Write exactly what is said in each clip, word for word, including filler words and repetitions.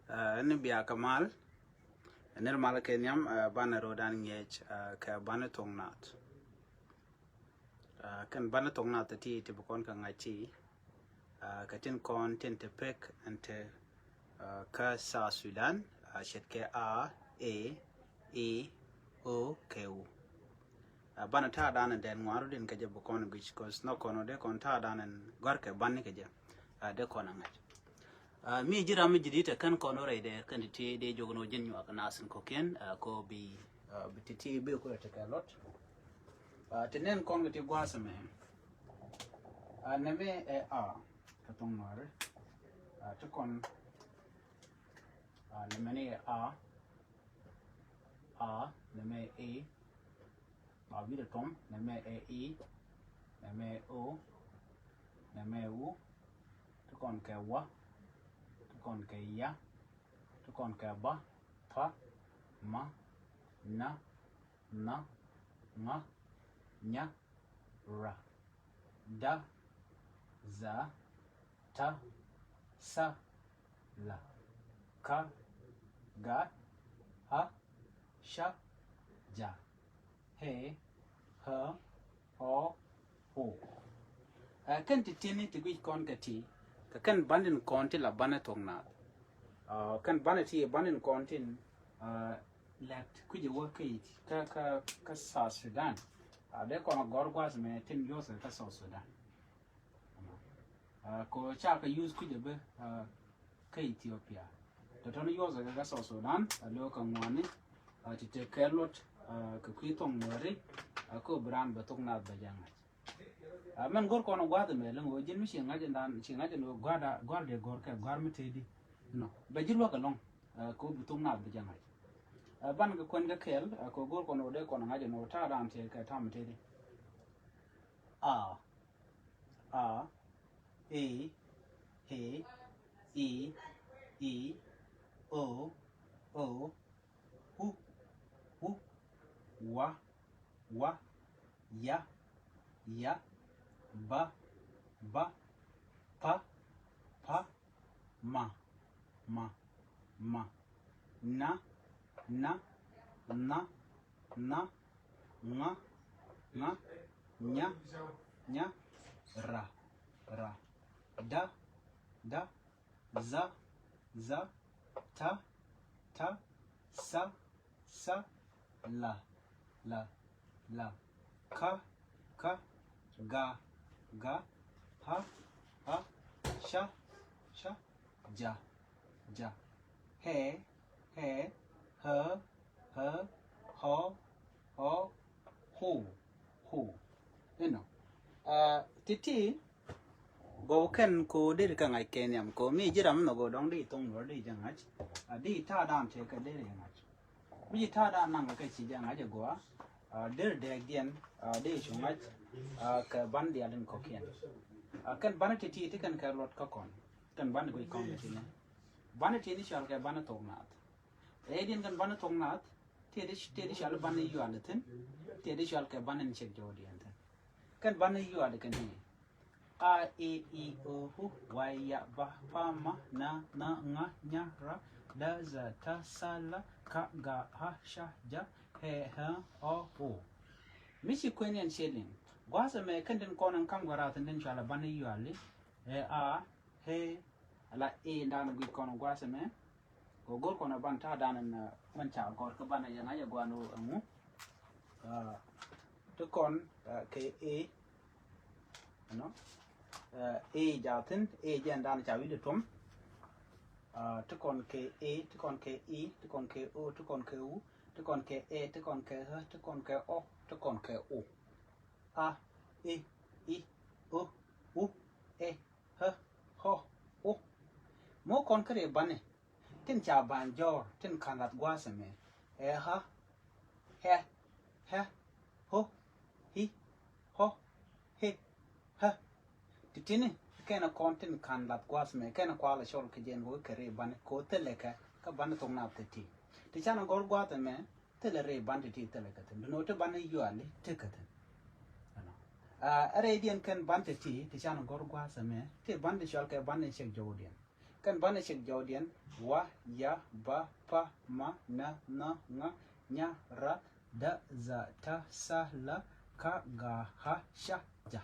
Ni bia kɛ mal, ni mal kɛ nhiam. Banɛ rɔ dan ŋiɛc kɛ banɛ thok nath. Kɛn banɛ thok nath ti ti bi kɔn kɛ ŋa̱c ti kɛ tin kɔn tin ti pek ɛn ti kä South Sudan, ce̱tkɛ a, e, i, o kɛ u. Banɛ ta̱a̱ dan ɛn dɛn ŋuan rɔ din kɛ jɛ bi kɔn guic, cause nɔ kɔn dee kɔn ta̱a̱ dan ɛn gɔ̱rkɛ bani kɛ jɛ dee kɔn a ŋa̱c. Mi ji̱ ram mi ji̱ di te kɛn kɔn rɛy dee kɛn ti ti dee jok ni ji̱n nyuak nasin kɔkiɛn ko bi bi ti ti bi ku te kɛ lot. Ti nɛn kɔn kɛ ti gua̱a̱th mɛ nɛmɛ ɛ a kɛ thoŋ nuari. Ti kɔn nɛmɛ ni ɛ a, a nɛmɛ ɛ i, ba wi̱dɛ tom nɛmɛ ɛ i, nɛmɛ ɛ o, nɛmɛ ɛ u, ti kɔn kɛ wa, ti kɔn kɛ ya, ti kɔn kɛ ba, pa, ma, na, na, ŋa, nya, ra, da, za, ta, sa, la, ka, ga, ha, sha, ja, he, hä, ɔ, ho. Kɛn ti tini ti guic kɔn kɛ ti kɛ kɛn bandin kɔn ti la banɛ thok nath. Kɛn banɛ ti bandin kɔn tin lɛt kui̱c ɛ wä kä kä kä South Sudan. Dee kɔn a gɔr gua̱a̱th mɛ tin yuɔth kɛ kä South Sudan. Ko ca kɛ yuth kui̱c ɛ bä kä Ethiopia. Tɔ̱tɔ̱ni yuɔth kɛ kä South Sudan a lo̱ kɛ ŋuani ti te kɛ luɔt kɛ kui̱ thok nuɛri. Ko bi raan bɛ thok nath bɛ jɛ ŋa̱c. Mɛn go̱r kɔn gua̱a̱th ɛmɛ lɛ ŋo̱ ji̱n mi ci ŋa̱c ɛn dan ci ŋa̱c ɛn ɣöö gua̱a̱r da gua̱a̱r dee go̱r kɛ gua̱a̱r mi tëëdi. Nɔ bɛ ji̱ luäk ɛlɔ̱ŋ. Kɛ ɣöö bi thok nath bi jɛ ŋa̱c. Ban kɛ kuɛn kɛ kɛɛl kɛ ɣöö go̱r kɔn ɣöö dee kɔn ŋa̱c ɛn ɣöö ta̱a̱ dan tëë kɛ ta̱a̱ mi tëëdi. A, a, e, he, i, i, o, o, u, u, wa, wa, ya, ya, ba, ba, pa, pa, ma, ma, ma, na, na, na, na, ŋa, ŋa, nya, nya, ra, ra, da, da, za, za, ta, ta, sa, sa, la, la, la, ka, ka, ga, ga, ha, ha, sha, sha, ja, ja, he, he, hä, hä, hɔ, hɔ, ho, ho. Inɔ. Ti̱ti̱ gɔw kɛn ko deri kɛ ŋa̱c kɛ nhiam ko mi ji̱ ram nɔ gɔw dɔ̱ŋ di thoŋ nuɔr di jɛ ŋa̱c. A di ta̱a̱ dan tëë kɛ deri jɛ ŋa̱c. Mi ji̱ ta̱a̱ dan naŋ kɛ ci jɛ ŋa̱c jɛ gɔa. A deri dɛɛk diɛn a di cu ŋa̱c. A kɛ ban dial in kɔkiɛn. A kɛn ban ti̱ti̱ ti kɛn kɛ luɔt kä kɔn. Kɛn ban guic kɔn kɛ ti ni. Ban ti̱ti̱ ni cual kɛ ban thok naath. Ɛ diɛn kɛn ban thok naath. Tiɛ di cual ban yual thin. Tiɛ di cual kɛ ban in cek jɔw diɛn thin. Kɛn ban yual kɛn ti. A, e, i, o, u, wa, ya, ba, pa, ma, na, na, ŋa, nya, ra, da, za, ta, sa, la, ka, ga, ha, sha, ja, he, hä, ɔ, o. Mi ci kuɛn yɛn ciɛ liŋ gua̱a̱th ɛmɛ kɛn tin kɔn ɛn kam gɔ̱ra̱th in tin cual ɛ ban yuali. Ɛ a, he, ala e ndan guic kɔn gua̱a̱th ɛmɛ. Kɛ go̱r kɔn ɛ ban ta̱a̱ dan ɛn mɛn ca gɔ̱r kä ban ɛ yɛn a yɛ guan ɛ ŋu. Ti kɔn kɛ e, ɛnɔ e jathin e jɛn dan ca wi̱dɛ tuɔm. Ti kɔn kɛ e, ti kɔn kɛ i, ti kɔn kɛ o, ti kɔn kɛ u, ti kɔn kɛ e, ti kɔn kɛ hä, ti kɔn kɛ ɔ, ti kɔn kɛ o. A, e, i, o, u, e, hä, hɔ, o. Mɔ kɔn kä rɛ banɛ tin ca ban jɔr tin kan lat gua̱a̱th ɛmɛ. Ɛ ha, hɛ, hɛ, ho, hi, hɔ, he, hä. Ti tini kɛn kɔn tin kan lat gua̱a̱th ɛmɛ kɛn kual cɔl kɛ jɛn wä kɛ ri ban ko thilɛ kɛ kä ban thok na thiti. Ti can gɔr gua̱a̱th ɛmɛ thilɛ ri ban titi thilɛ kɛ thin. Duno ti ban yuali ti kɛ thin. Ɛ rɛ diɛn kɛn ban titi ti can gɔr gua̱a̱th ɛmɛ ti ban ti cɔl kɛ ban cek jɔw diɛn. Kɛn banɛ cik jɔwdiɛn, wa, ya, ba, pa, ma, na, nha, ŋa, nya, ra, da, dha, ta, tha, la, ka, ga, ha, ca, ja.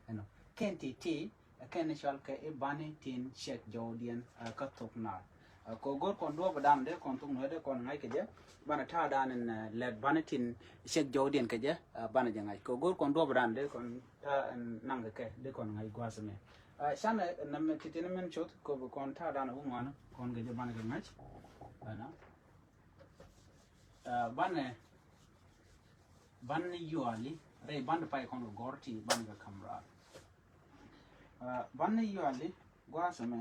Ɛnɔ. Kɛn ti̱ti̱, ɛ kɛn ni cɔal kɛ i̱ bani tin cik jɔwdiɛn, ɛ, kä thok Naath. Ɛ, kɛ go̱r kɔn duɔ̱ɔ̱p dan dee kɔn thok Nuäär dee kɔn ŋa̱c kɛ jɛ. Banɛ ta̱a̱ dan in, ɛ, lɛt bani tin cik jɔwdiɛn kɛ jɛ, ɛ, banɛ jɛ ŋa̱c. Kɛ go̱r kɔn duɔ̱ɔ̱p dan dee kɔn ta̱a̱ in naŋ kɛ kɛ dee kɔn ŋa̱c gua̱a̱th ɛmɛ. Ɛ, canɛ, ɛ, nɛmɛ ti̱ti̱ ni min coth kɛ bi kɔn ta̱a̱ dan wä ŋuan kɔn kɛ jɛ banɛ kɛ ŋa̱c. Ɛnɔ. Ɛ, banɛ, banɛ yuali, rɛy banɛ pay kɔn kɛ gɔr ti banɛ kɛ kam raar. Ɛ, banɛ yuali, gua̱a̱th ɛmɛ.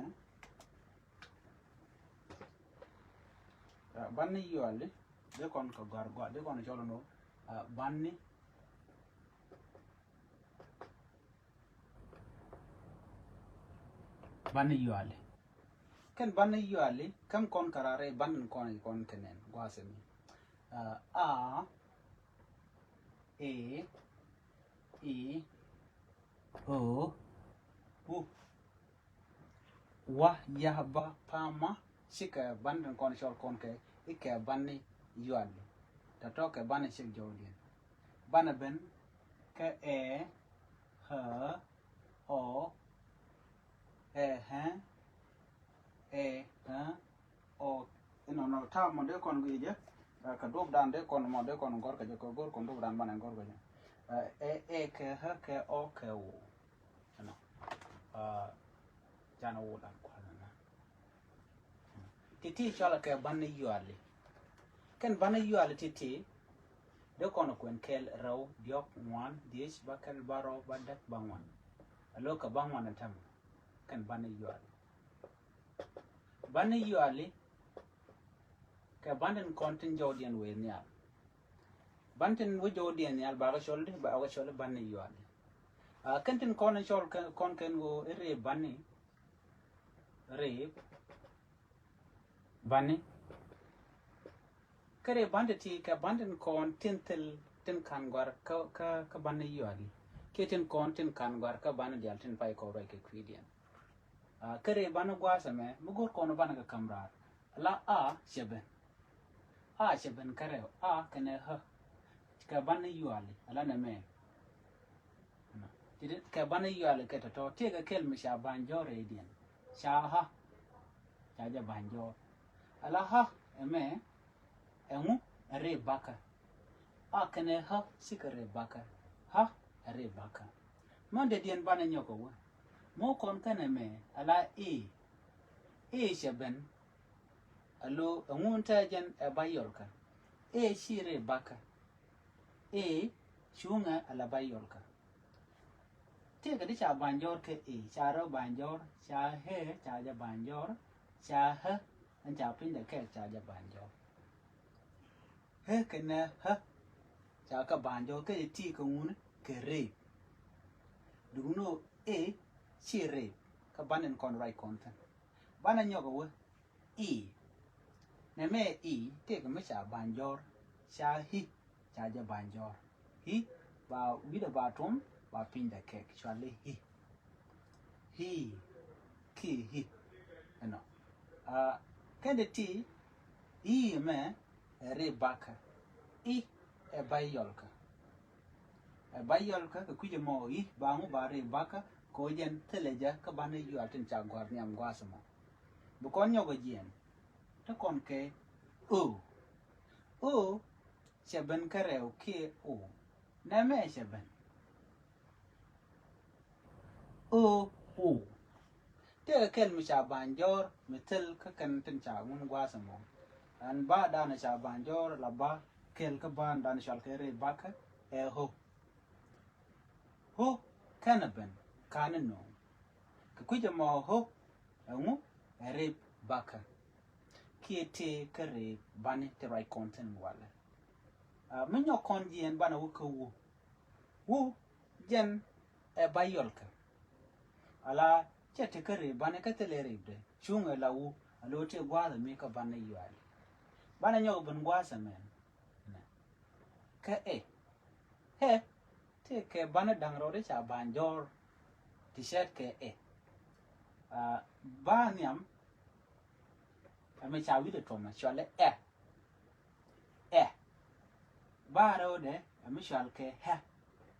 Ɛ, banɛ yuali, dee kɔn kɛ gɔr gɔr, dee kɔn cɔl nɔ, ɛ, banɛ Banɛ yuali. Kɛn banɛ yuali, kɛm kɔn kɛ raar rɛy banɛ kɔn kɔn kɛ nɛn, gua̱a̱th ɛmɛ. Ɛ, a, e, i, o, u, wa, ya, ba, pa, ma, cikɛ banɛ kɔn cɔl kɔn kɛ, ikɛ banɛ yuali. Tɔ̱tɔ̱ kɛ banɛ cik jɔwdiɛn. Banɛ ben, kɛ ɛ, ɛ, ɔ, ɛ, ɛ, ɛ, ɛ, ɔ. Inɔ nɔ ta̱a̱ mɔ dee kɔn guic jɛ, ɛ, kɛ duɔ̱ɔ̱p dan dee kɔn mɔ dee kɔn gɔr kɛ jɛ, kɛ go̱r kɔn duɔ̱ɔ̱p dan banɛ gɔr kɛ jɛ. Ɛ, ɛ, ɛ, kɛ, ɛ, kɛ, ɔ, kɛ, o. Inɔ. Ɛ, canɛ wut an kualɛ na. Ti̱ti̱ cɔalɛ kɛ banɛ yuali. Kɛn banɛ yuali ti̱ti̱, dee kɔn kuɛn kɛl rɛw, diɔ̱k, ŋuan, dhiec, bäkɛl, bärɔw, bädäk, bäŋuan. A lo̱k kɛ bäŋuan a tämɛ. Kɛn banɛ yuali. Banɛ yuali, kɛ banɛ tin kɔn tin jɔwdiɛn wëë nhial. Banɛ tin wä jɔwdiɛn nhial, bakɛ cɔl di, bakɛ cɔl banɛ yuali. A, kɛn tin kɔn cɔl kɛ, kɔn kɛn ɣöö i̱ rëë banɛ, rëë banɛ. Kä rëë banɛ ti kɛ banɛ tin kɔn tin thil tin ka̱n gɔ̱a̱r kä, kä, kä banɛ yuali. Kiɛ tin kɔn tin ka̱n gɔ̱a̱r kä banɛ diaal tin pay kɔn ruac kɛ kui̱diɛn. A, kä rëë banɛ gua̱a̱th ɛmɛ, mi go̱r kɔn banɛ kɛ ka̱m raar. Ala a cɛ ben. A cɛ ben kä rɛw, a kɛnɛ ɣä. Kɛ banɛ yuali, ala nɛmɛ. Ti, ti, kɛ banɛ yuali kɛ tɔ̱tɔ̱, tëëkɛ kɛl mi ca ba̱ny jɔ̱ɔ̱r rɛydiɛn. Ca ɣä. Ca jɛ ba̱ny jɔ̱ɔ̱r. Ala ɣä, ɛmɛ, ɛŋu, ɛ rɛy bakä. A kɛnɛ ɣä, cikɛ rɛy bakä. Ɣä, ɛ rɛy bakä. Mɔ dee diɛn banɛ nyɔk ɛ wä. Mɔ kɔn kɛnɛ mɛ, ala i̱. I̱ cɛ ben. A lo̱ ɛŋu tɛ jɛn ɛ ba yɔlkä. I̱ ci rɛy bakä. I̱ cuŋɛ ala ba yɔlkä. Tëëkɛ di ca ba̱ny jɔ̱ɔ̱r kɛ i̱, ca rɛw ba̱ny jɔ̱ɔ̱r, ca ɣee, ca jɛ ba̱ny jɔ̱ɔ̱r, ca ɣä, ɛn ca piny dɛ kɛɛk ca jɛ ba̱ny jɔ̱ɔ̱r. Ɣee kɛnɛ ɣä, ca kɛ ba̱ny jɔ̱ɔ̱r kɛ ti kɛ ŋun kɛ rɛy. Duundɛ i̱ ci rɛy, kä banɛ kɔn ruac kɔn thi̱n. Banɛ nyɔk ɛ wä, i̱. Nɛmɛ i̱, tëëkɛ mi ca ba̱ny jɔ̱ɔ̱r, ca i̱, ca jɛ ba̱ny jɔ̱ɔ̱r. I̱, ba wi̱cdɛ ba tuɔ̱m, ba piny dɛ kɛɛk, cuali i̱. I̱, kiɛ i̱. Ɛnɔ. A, kɛn dee ti, i̱ mɛ, ɛ rɛy bakä. I̱, ɛ ba yɔlkä. Ɛ ba yɔlkä kɛ kui̱c ɛmɔ i̱, ba ŋu ba rɛy bakä, kɛ ɣöö jɛn thilɛ jɛ kä banɛ yual tin ca gɔ̱a̱r nhiam gua̱a̱th ɛmɔ. Bi kɔn nyɔk ɛ jiɛn. Te kɔn kɛ o. O cɛ ben kä rɛw kiɛ o. Nɛmɛ cɛ ben. O, o. Tëëkɛ kɛl mi ca ba̱ny jɔ̱ɔ̱r mi thil kä kɛn tin ca ŋun gua̱a̱th ɛmɔ. Ɛn ba danɛ ca ba̱ny jɔ̱ɔ̱r la ba kɛl kä ba danɛ cɔal kɛ rɛy bakä ɛ ɣö. Ɣö kɛnɛ ben kanɛ nööŋ. Kɛ kui̱c ɛmɔ ɣö ɛŋu ɛ rɛy bakä. Kiɛ tëë kä rɛy bani ti ruac kɔn thi̱n walɛ. A, mi nyɔk kɔn jiɛn banɛ wä kä wu. Wu jɛn ɛ ba yɔlkä. Ala cɛ ti kä rɛy bani kä thilɛ rɛy dee. Cuŋɛ la wu a lo̱ ti gua̱a̱th mi kä banɛ yuali. Banɛ nyɔk ben gua̱a̱th ɛmɛn. Kä ɛ. Ɛ. Tëëkɛ banɛ da̱ŋ rɔɔdɛ ca ba̱ny jɔ̱ɔ̱r. Ti cɛɛt kɛ ɛ. A, ba nhiam. Ɛmɛ ca wi̱dɛ tuɔm ɛ, cualɛ ɛ. Ɛ. Ba rɛwdɛ, ɛmɛ cual kɛ ɛ.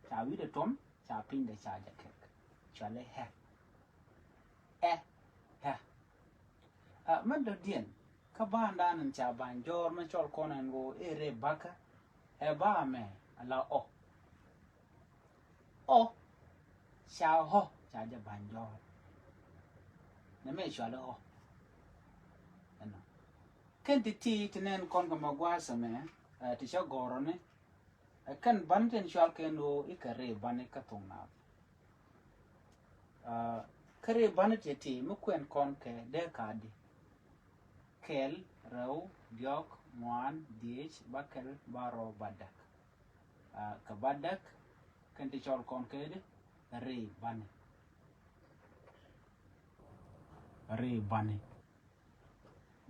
Ca wi̱dɛ tuɔm, ca pinydɛ ca jɛ kɛk. Cualɛ ɛ. Ɛ. Ɛ. Ɛ, mɛ dɔ̱diɛn, kä bandan in ca ba̱ny jɔɔr mɛ cɔl kɔn ɛn ɣöö ɛ rɛy bakä, ɛ ba mɛ, ala ɔ. Ɔ, ca ɣɔ, ca jɛ ba̱ny jɔɔr. Nɛ mɛ cuali ɣɔ. Ɛnɔ. Kɛn ti ti, ti nɛn kɔn kɛ mɛ gua̱a̱th ɛmɛ, ɛ, ti cä gɔ̱rɔni. Ɛ kɛn bani tin cual kɛn ɣöö i̱ kɛ ri bani kä thok naath. Ɛ, kä ri bani ti ti mi kuɛn kɔn kɛ dee ka̱a̱di. Kɛl, rɛw, diɔ̱k, ŋuan, dhiec, bäkɛl, bärɔw, bädäk. Ɛ, kɛ bädäk, kɛn ti cɔl kɔn kɛ di, ri bani. Ri bani.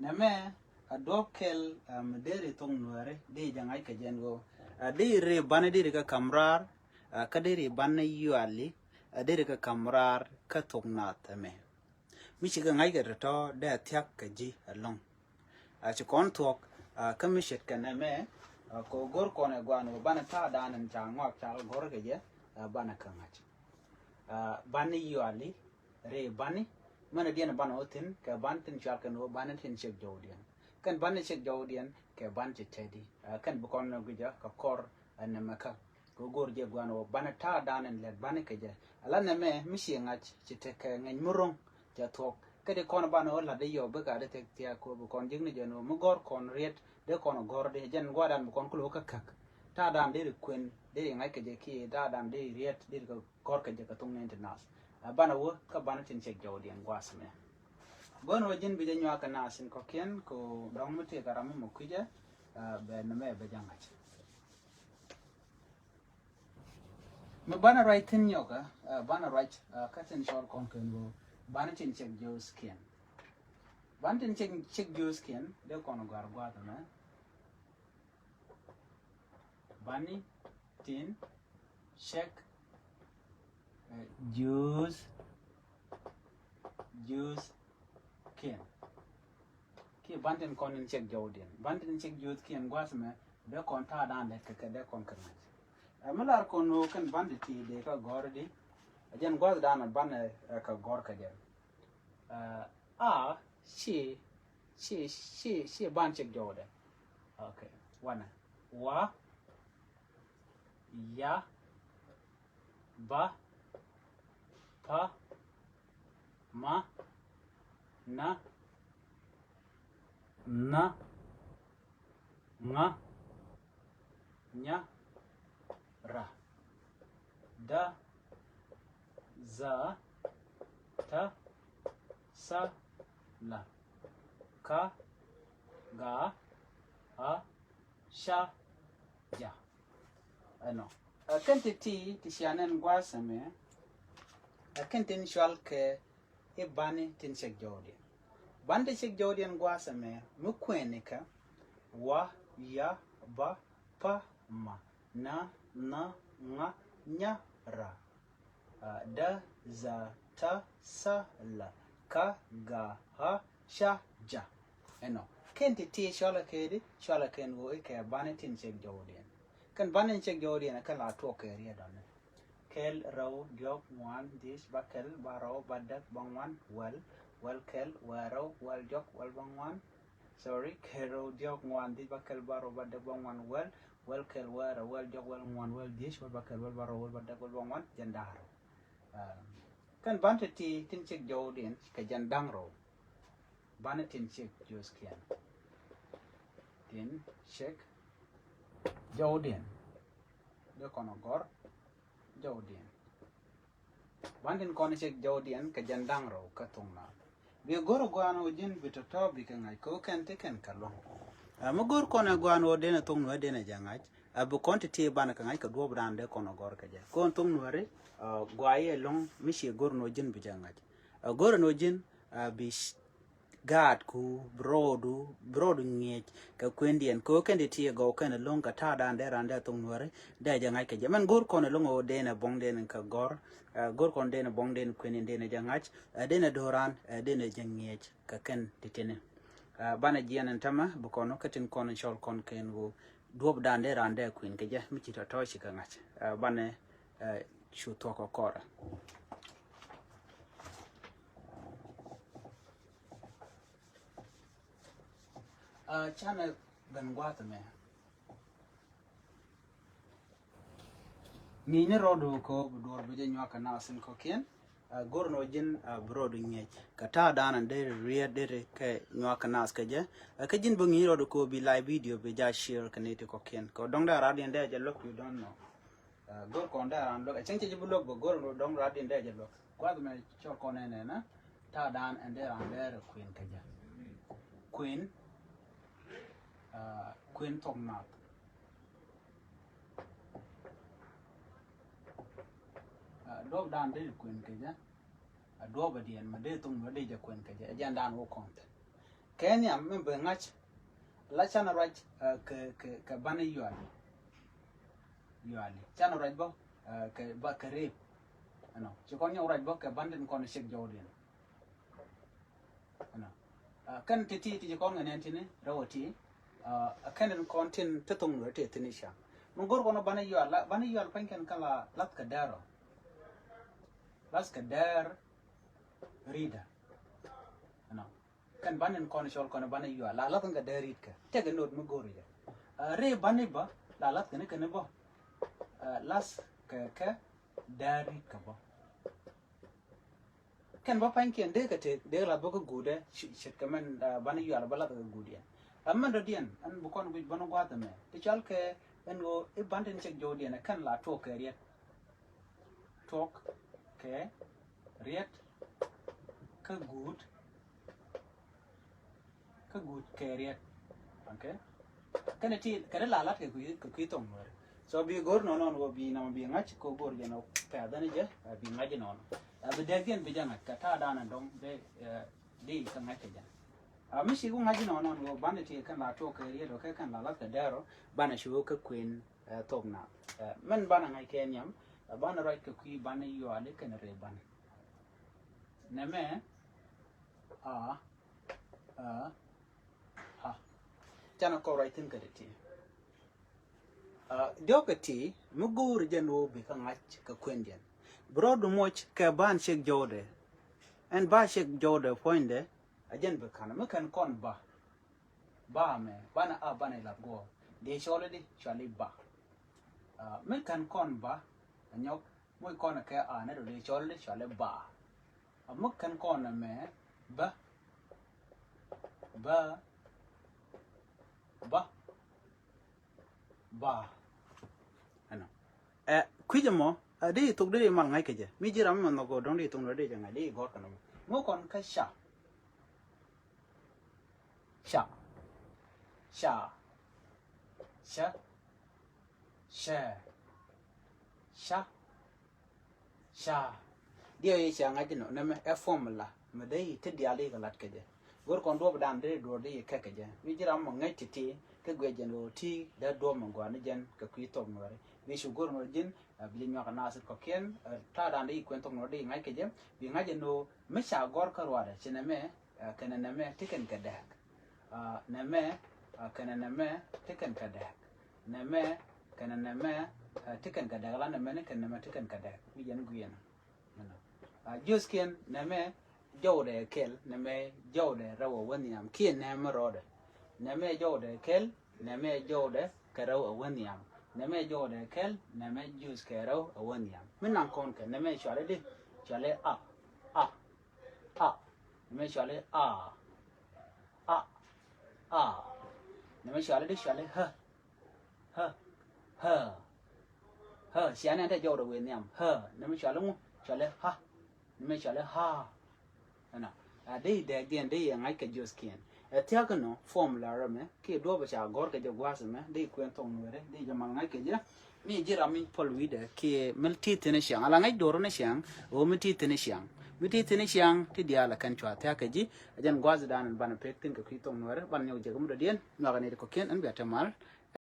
Nɛmɛ, a duɔ̱p kɛl, ɛ, mi deri thok nuɛri, di jɛ ŋa̱c kɛ jɛn ɣöö, ɛ, di ri bani deri kɛ ka̱m raar, ɛ, kä deri bani yuali, ɛ, deri kɛ ka̱m raar kä thok naath ɛmɛ. Mi cikɛ ŋa̱c kɛ tɔ̱tɔ̱ dee a thia̱k kɛ ji̱ ɛlɔ̱ŋ. A ci kɔn thuɔ̱k, a, kä mi ce̱tkɛ nɛmɛ, a, kɛ ɣöö go̱r kɔn ɛ gua̱a̱n ɣöö banɛ ta̱a̱dan in ca ŋɔak cal go̱r kɛ jɛ, a, banɛ kä ŋa̱c. A, bani yuali, ri bani, mɛnɛ diɛn banɛ wä thi̱n, kɛ bani tin cual kɛn ɣöö bani tin cek jɔwdiɛn. Kɛn bani cek jɔwdiɛn, kɛ bani ci tɛdi. A, kɛn bi kɔn nɔ gui̱cä, kɛ kɔr, a, nɛmɛ kä. Kɛ go̱r jɛ gua̱n wä banɛ ta̱a̱ dan in lɛt banɛ kɛ jɛ. Ala nɛmɛ mi ci ŋa̱c ci tekɛ ŋɛny mi ro̱ŋ cɛ thuɔ̱k. Kä di kɔn banɛ wä la̱t di yɔw bikɛ a di thek thia̱a̱k kɛ wä bi kɔn ji̱kni jɛ ni wä mi gɔ̱r kɔn riet di kɔn gɔ̱r di jɛn gua̱dan bi kɔn kulɛ wä kä käk. Ta̱a̱ dan di ri kuën di ri ŋa̱c kɛ jɛ kiɛ ta̱a̱ dan di ri riet di ri kɛ gɔ̱r kɛ jɛ kɛ thuŋ ni ti nath. A banɛ wä kä banɛ tin cɛ jɔwdiɛn gua̱a̱th mɛ. Bän wä ji̱n bi jɛ nyuak kɛ nath in kɔ̱kiɛn kɛ dɔ̱ŋ mi tëëk a ram mi mɔ kui̱cɛ, a, bɛ nɛmɛ bɛ jɛ ŋa̱c. Mi banɛ ruac thi̱n nyɔk, ɛ, banɛ ruac, ɛ, kä tin cɔl kɔn kɛn ɣöö banɛ tin cek jiöthkiɛn. Banɛ tin cek, cek jiöthkiɛn, dee kɔn gɔ̱a̱r gua̱a̱th ɛmɛ. Banɛ tin cek, ɛ, jiöth, jiöthkiɛn. Kiɛ banɛ tin kɔn tin cek jɔwdiɛn. Banɛ tin cek jiöthkiɛn gua̱a̱th ɛmɛ, dee kɔn ta̱a̱ dan dee kɛ, kɛ dee kɔn kɛ ŋa̱c. Ɛ, mi lar kɔn ɣöö kɛn banɛ ti dee kä gɔ̱r di. Ɛ jɛn gua̱a̱th dan banɛ, ɛ, kɛ gɔ̱r kɛ jɛ. Ɛ, a, ci, ci, ci, ci banɛ cek jɔwdɛ. Ok. Wanɛ. Wa, ya, ba, pa, ma, na, na, ŋa, nya, ra, da, za, ta, sa, la, ka, ga, a, ca, ja. Ɛnɔ. Ɛ kɛn ti ti, ti cia nɛn gua̱a̱th ɛmɛ. Ɛ kɛn tin cual kɛ i̱ banɛ tin cek jɔwdiɛn. Banɛ tin cek jɔwdiɛn gua̱a̱th ɛmɛ mi kuɛn ikä. Wa, ya, ba, pa, ma, na, na, ŋa, nya, ra. A, da, za, ta, sa, la, ka, ga, ha, ca, ja. Ɛnɔ. Kɛn ti ti cualɛ kɛ di, cualɛ kɛn ɣöö i̱ kɛ banɛ tin cek jɔwdiɛn. Kɛn banɛ tin cek jɔwdiɛn kä la tuɔk kɛ riet dɔni. Kɛl, rɛw, diɔ̱k, ŋuan, dhiec, bäkɛl, bärɔw, bädäk, bäŋuan, wäl, wäl kɛl, wäl rɛw, wäl diɔ̱k, wäl bäŋuan. Sorry, kɛl, rɛw, diɔ̱k, ŋuan, dhiec, bäkɛl, bärɔw, bädäk, bäŋuan, wäl, wäl kɛl, wäl rɛw, wäl diɔ̱k, wäl ŋuan, wäl dhiec, wäl bäkɛl, wäl bärɔw, wäl bädäk, wäl bäŋuan, jɛn da̱ŋ rɛw. Ɛ, kɛn banɛ ti ti tin cek jɔwdiɛn kɛ jɛn da̱ŋ rɛw. Banɛ tin cek jiöthkiɛn. Tin cek jɔwdiɛn. Dee kɔn gɔ̱r jɔwdiɛn. Banɛ tin kɔn cek jɔwdiɛn kɛ jɛn da̱ŋ rɛw kä thuŋ naath. Bi go̱r gua̱a̱n ɣöö ji̱n bi tɔ̱tɔ̱ bikɛ ŋa̱c kɛ ɣöö kɛn ti kɛn kɛ luɔ̱ŋ. Ɛ, mi go̱r kɔn ɛ gua̱a̱n ɣöö denɛ thuŋ nuääri denɛ jɛ ŋa̱c. Ɛ, bi kɔn ti ti banɛ kɛ ŋa̱c kɛ duɔ̱ɔ̱p dan dee kɔn gɔ̱r kɛ jɛ. Kɔn thuŋ nuääri, ɛ, gua̱a̱ i̱ ɛlɔ̱ŋ mi ci go̱r ɛn ɣöö ji̱n bi jɛ ŋa̱c. Ɛ, go̱r ɛn ɣöö ji̱n, ɛ, bi gaat ku bi rɔɔdu, bi rɔɔdu ŋi̱eec kɛ kuëndiɛn. Kɛ ɣöö kɛn ti ti gɔw kɛn lo̱ŋ kɛ ta̱a̱ dan dee ran dee thok nuääri dee jɛ ŋa̱c kɛ jɛ. Mɛn go̱r kɔn lo̱ŋ ɣöö dee nɛ buɔ̱ŋ dee nɛ kɛ gɔ̱r, ɛ, go̱r kɔn dee nɛ buɔ̱ŋ dee nɛ kuëndiɛn dee nɛ jɛ ŋa̱c, ɛ, dee nɛ do̱ran, ɛ, dee nɛ jɛ ŋi̱eec kɛ kɛn ti ti ni. Ɛ, banɛ jiɛn ɛn tämɛ bi kɔn kä tin kɔn in cɔl kɔn kɛn ɣöö duɔ̱ɔ̱pdan dee raan dee kuën kɛ jɛ mi ci tɔ̱tɔ̱ ci kɛ ŋa̱c. Ɛ, banɛ, ɛ, cu thuɔ̱k kɛ kɔrɛ. Ɛ, canɛ ben gua̱a̱th ɛmɛ. Ŋi̱i̱cni rɔɔdu kɛ ɣöö bi duɔ̱ɔ̱r bi jɛ nyuak kɛ naath in kɔ̱kiɛn. Ɛ, go̱r ni ɣöö ji̱n, ɛ, bi rɔɔdu ŋi̱eec kɛ ta̱a̱ da̱a̱n in deri riet deri kɛ nyuak kɛ naath kɛ jɛ. Ɛ, kä ji̱n bi ŋi̱i̱cni rɔɔdu kɛ ɣöö bi live video bi jɛ share kɛ nɛy ti kɔ̱kiɛn. Kɛ ɣöö dɔ̱ŋ dee raan in dee jɛ luäk, you don't know. Ɛ, go̱r kɔn dee raan luäk. Ɛ, cäŋ cɛ ji̱ bi luäk bä go̱r ni ɣöö dɔ̱ŋ raan in dee jɛ luäk. Gua̱a̱th mɛ cɔl kɔn ɛn ɛn, ɛ, ta̱a̱ da̱a̱n in dee raan dee rɛ kuën kɛ jɛ. Kuën, ɛ, kuën thok naath. Ɛ, duɔ̱ɔ̱pdan dee kuën kɛ jɛ. Ɛ, duɔ̱ɔ̱pdan mɛ dee thok naath dee jɛ kuën kɛ jɛ. Ɛ, jɛn da̱a̱n wä kɔn thi̱n. Kɛ nhiam mi bi ŋa̱c la canɛ ruac, ɛ, kɛ, kɛ, kɛ banɛ yuali. Yuali. Canɛ ruac bä, ɛ, kɛ, ba, kɛ rep. Ɛnɔ. Ci kɔn nyɛ ruac bä kɛ banɛ tin kɔn cek jɔwdiɛn. Ɛnɔ. Ɛ, kɛn ti ti ti ci kɔn ŋɛ nɛn tini rɛw ti. Ɛ, kɛn tin kɔn tin ti thok naath ti tini ca. Mi go̱r kɔn banɛ yual, la, banɛ yual pa̱ny kɛn kä la lath kɛ dɛr ɔ. Lath kɛ dɛr ritdä. Ɛnɔ. Kɛn banɛ tin kɔn cɔl kɔn banɛ yual, la lath kɛ dɛr ritkɛ. Tekɛ no̱o̱t mi go̱r jɛ. Ɛ, rep banɛ bä, la lath kɛn kɛn bä. Ɛ, lath kɛ kɛ dɛr ritkɛ bä. Kɛn bä pa̱nykiɛn dee kɛ tëk, dee lath bä kä guudɛ, ci-, ce̱tkɛ mɛn, ɛ, banɛ yual bä lath kɛ guudɛ. Ɛ, mɛn dɔ̱diɛn ɛn bi kɔn guic banɛ gua̱a̱th ɛmɛ. Ti cɔal kɛ ɛn ɣöö i̱ banɛ tin cek jɔwdiɛn ɛ kɛn la tuɔɔk kɛ riet. Tuɔɔk kɛ riet kä guut, kä guut kɛ riet. Okay. Kɛn ti kɛn la lat kɛ kui̱, kɛ kui̱ thok naath. So bi go̱r nɔnɔ, nɔnɔ bi nɔmɔ bi ŋa̱c kɛ go̱r jɛ nɔ pɛth ni jɛ, ɛ, bi ŋa̱c nɔnɔ. Ɛ, bi dɛkdiɛn bi jɛ ŋa̱c kɛ ta̱a̱ da̱a̱n dɔ̱ŋ dee, ɛ, di kɛ ŋa̱c kɛ jɛ. Ɛ, mi ci ku ŋa̱c nɔnɔ, nɔnɔ banɛ ti kɛn la tuɔɔk kɛ riet ɔ kɛ kɛn la lath kɛ dɛr ɔ, banɛ cu kɛ kuën, ɛ, thok naath. Ɛ, mɛn banɛ ŋa̱c kɛ nhiam, ɛ, banɛ ruac kɛ kui̱ banɛ yuali kɛn rep banɛ. Nɛmɛ, a, a, ha. Canɛ kɔn ruac thi̱n kɛ ti ti. Ɛ, diɔ̱k kɛ ti mi go̱o̱ri jɛn ɣöö bikɛ ŋa̱c kɛ kuëndiɛn. Bi rɔɔdu moc kɛ ban cek jɔwdɛ. Ɛn ba cek jɔwdɛ puɔ̱nydɛ, ɛ jɛn bi ka̱n. Mi kɛn kɔn ba. Ba mɛ, banɛ a banɛ lath guɔ. Dee cɔl i̱di, cɔal i̱ ba. Ɛ, mi kɛn kɔn ba, ɛ nyɔk, moc kɔn kɛ a nɛ do dee cɔl i̱di, cɔal i̱ ba. Ɛ mi kɛn kɔn mɛ, bä. Bä. Bä. Ba. Ɛnɔ. Ɛ, kui̱c ɛmɔ, ɛ, di thok di mal ŋa̱c kɛ jɛ. Mi ji̱ ram mɛ nhɔk go̱o̱r dɔ̱ŋ di thok nɔ di jɛ ŋa̱c di gɔ̱r kɛ nɔ. Ŋu kɔn kä ca. Ca. Ca. Ca. Cɛ. Ca. Ca. Diɛ i̱ ca ŋa̱c inɔ, nɛmɛ ɛ formula mɛ dee i̱ ti diaal i̱ kɛ lat kɛ jɛ. Go̱r kɔn duɔ̱ɔ̱pdan dee duɔ̱ɔ̱r dee i̱ kɛ kɛ jɛ. Mi ji̱ ram mɔ ŋäc ti̱ti̱ kä guiɛ jɛn ɣöö ti dee duɔ̱ɔ̱p mɛ gɔaa ni jɛn kɛ kui̱ thok nuɛri. Bi cu go̱r nuɛr ji̱n, ɛ, bi jɛ nyuak naath kɔ̱kiɛn, ɛ, ta̱a̱dan dee i̱ kuɛn thok nuɛr dee i̱ ŋa̱c kɛ jɛ. Bi ŋa̱c ɛn ɣöö mi ca gɔ̱r kä ruaadɛ ci nɛmɛ, ɛ, kɛnɛ nɛmɛ ti kɛn kɛ dɛɛk. Ɛ, nɛmɛ, ɛ, kɛnɛ nɛmɛ ti kɛn kɛ dɛɛk. Nɛmɛ kɛnɛ nɛmɛ, ɛ, ti kɛn kɛ dɛɛk, la nɛmɛ ni kɛn nɛmɛ ti kɛn kɛ dɛɛk. Mi jɛn guiɛn. Ɛnɔ. Ɛ, jiöthkiɛn nɛmɛ jɔwdɛ kɛl, nɛmɛ jɔwdɛ rɛw ɛ wä nhiam. Kiɛ nɛmɛ rɔɔdɛ. Nɛmɛ jɔwdɛ kɛl, nɛmɛ jɔwdɛ kɛ rɛw ɛ wä nhiam. Nɛmɛ jɔwdɛ kɛl, nɛmɛ jiöth kɛ rɛw ɛ wä nhiam. Mi naŋ kɔn kɛ nɛmɛ cuali di, cuali a, a, a. Nɛmɛ cuali a, a, a. Nɛmɛ cuali di, cuali hä. Hä. Hä. Hä. Ciɛ nɛn te jɔwdɛ wëë nhiam. Hä. Nɛmɛ cuali ŋu? Cuali ha. Nɛmɛ cuali ha. Ɛnɔ. A dee i̱ dɛɛkdiɛn dee i̱ ɛ ŋa̱c kɛ jiöthkiɛn. Ɛ thia̱k inɔ formula rɛmɛ kiɛ duɔ̱ɔ̱p ɛ ca gɔ̱r kɛ jɛ gua̱a̱th ɛmɛ dee i̱ kuɛn thok nuɛɛrɛ dee i̱ jɛ mal ŋa̱c kɛ jɛ. Mi ji̱ ram mi päl wi̱cdɛ kiɛ mi ti thi̱n i̱ ciaŋ ala ŋäc duɔ̱ɔ̱r ni ciaŋ. Ɣöö mi ti thi̱n i̱ ciaŋ. Mi ti thi̱n i̱ ciaŋ ti diaal ɛ kɛn cua thia̱k kɛ ji̱. Ɛ jɛn gua̱a̱thdan ɛn banɛ pek thi̱n kɛ kui̱ thok nuɛɛrɛ banɛ nyɔk jɛ kɛ mi dɔ̱diɛn nyuak ɛ nɛy ti kɔ̱kiɛn ɛn bia te mal.